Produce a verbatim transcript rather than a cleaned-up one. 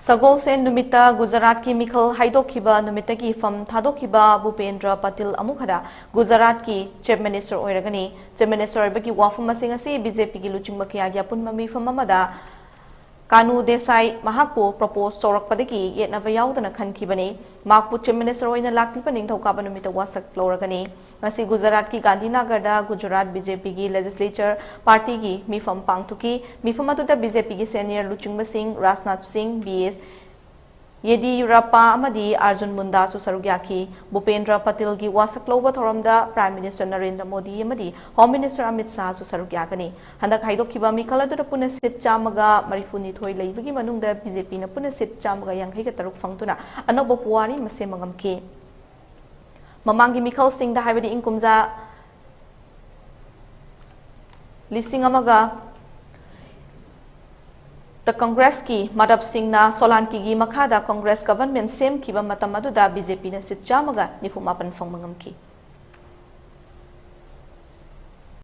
ꯁꯒꯣꯜꯁꯦꯟ ꯅꯨꯃꯤꯠꯇ ꯒꯨꯖꯔꯥꯠꯀꯤ ꯃꯤꯈꯜ ꯍꯥꯏꯗꯣꯛꯈꯤꯕ ꯅꯨꯃꯤꯠꯇꯒꯤ ꯐꯝ ꯊꯥꯗꯣꯛꯈꯤꯕ ꯚꯨꯄꯦꯟꯗ꯭ꯔ ꯄꯇꯤꯜ ꯑꯃꯨꯛ ꯍꯟꯅ ꯒꯨꯖꯔꯥꯠꯀꯤ ꯆꯤꯐ ꯃꯤꯅꯤꯁꯇꯔ ꯑꯣꯏꯔꯒꯅꯤ꯫ ꯆꯤꯐ ꯃꯤꯅꯤꯁꯇꯔ ꯑꯣꯏꯕꯒꯤ ꯋꯥꯐꯝ ꯑꯁꯤꯡ ꯑꯁꯤ ꯕꯤ ꯖꯦ ꯄꯤꯒꯤ ꯂꯨꯆꯤꯡꯕ ꯀꯌꯥꯒꯤ ꯑꯄꯨꯟꯕ ꯃꯤꯐꯝ ꯑꯃꯗ ꯀꯥꯅꯨ ꯗꯦꯁꯥꯏ ꯃꯍꯥꯛꯄꯨ ꯄ꯭ꯔꯣꯄꯣꯖ ꯇꯧꯔꯛꯄꯗꯒꯤ ꯌꯦꯠꯅꯕ ꯌꯥꯎꯗꯅ ꯈꯟꯈꯤꯕꯅꯤ꯫ ꯃꯍꯥꯛꯄꯨ ꯆꯤꯐ ꯃꯤꯅꯤꯁꯇꯔ ꯑꯣꯏꯅ ꯂꯥꯛꯂꯤꯕ ꯅꯤꯡꯊꯧꯀꯥꯕ ꯅꯨꯃꯤꯠꯇ ꯋꯥꯁꯛ ꯂꯧꯔꯒꯅꯤ꯫ ꯉꯁꯤ ꯒꯨꯖꯔꯥꯠꯀꯤ ꯒꯥꯟꯙꯤꯅꯒꯔꯗ ꯒꯨꯖꯔꯥꯠ ꯕꯤ ꯖꯦ ꯄꯤꯒꯤ ꯂꯦꯖꯤꯁꯂꯦꯆꯔ ꯄꯥꯔꯇꯤꯒꯤ ꯃꯤꯐꯝ ꯄꯥꯡꯊꯣꯛꯈꯤ꯫ ꯃꯤꯐꯝ ꯑꯗꯨꯗ ꯕꯤ ꯖꯦ ꯄꯤꯒꯤ ꯁꯦꯅꯤꯌꯔ ꯂꯨꯆꯤꯡꯕꯁꯤꯡ ꯔꯥꯖꯅꯥꯊ ꯁꯤꯡ, ꯕꯤ ꯑꯦꯁ ꯌꯦꯗꯤꯌꯨꯔꯞꯄꯥ ꯑꯃꯗꯤ ꯑꯥꯔꯖꯨꯟ ꯃꯨꯟꯗꯥꯁꯨ ꯁꯔꯨꯛ ꯌꯥꯈꯤ꯫ ꯚꯨꯄꯦꯟꯗ꯭ꯔ ꯄꯇꯤꯜꯒꯤ ꯋꯥꯁꯛ ꯂꯧꯕ ꯊꯧꯔꯝꯗ ꯄ꯭ꯔꯥꯏꯝ ꯃꯤꯅꯤꯁꯇꯔ ꯅꯔꯦꯟꯗ꯭ꯔ ꯃꯣꯗꯤ ꯑꯃꯗꯤ ꯍꯣꯝ ꯃꯤꯅꯤꯁꯇꯔ ꯑꯃꯤꯠ ꯁꯥꯍꯁꯨ ꯁꯔꯨꯛ ꯌꯥꯒꯅꯤ꯫ ꯍꯟꯗꯛ ꯍꯥꯏꯗꯣꯛꯈꯤꯕ ꯃꯤꯈꯜ ꯑꯗꯨꯗ ꯄꯨꯟꯅ ꯁꯤꯠ ꯆꯥꯝꯃꯒ ꯃꯔꯤꯐꯨꯅꯤꯊꯣꯏ ꯂꯩꯕꯒꯤ ꯃꯅꯨꯡꯗ ꯕꯤ ꯖꯦ ꯄꯤꯅ ꯄꯨꯟꯅ ꯁꯤꯠ ꯆꯥꯝꯃꯒ ꯌꯥꯡꯈꯩꯒ ꯇꯔꯨꯛ ꯐꯪꯗꯨꯅ ꯑꯅꯧꯕ ꯄꯨꯋꯥꯔꯤ ꯑꯃ ꯁꯦꯝꯕ ꯉꯝꯈꯤ꯫ ꯃꯃꯥꯡꯒꯤ ꯃꯤꯈꯜꯁꯤꯡꯗ, ꯍꯥꯏꯕꯗꯤ ꯏꯪ ꯀꯨꯝꯖꯥ ꯂꯤꯁꯤꯡ ꯑꯃꯒ ꯇ ꯀꯪꯒ꯭ꯔꯦꯁꯀꯤ ꯃꯥꯙꯕ ꯁꯤꯡꯅ ꯁꯣꯂꯥꯟꯀꯤꯒꯤ ꯃꯈꯥꯗ ꯀꯪꯒ꯭ꯔꯦꯁ ꯒꯚꯔꯟꯃꯦꯟꯠ ꯁꯦꯝꯈꯤꯕ ꯃꯇꯝ ꯑꯗꯨꯗ ꯕꯤ ꯖꯦ ꯄꯤꯅ ꯁꯤꯠ ꯆꯥꯝꯃꯒ ꯅꯤꯐꯨ ꯃꯥꯄꯟ ꯐꯪꯕ ꯉꯝꯈꯤ꯫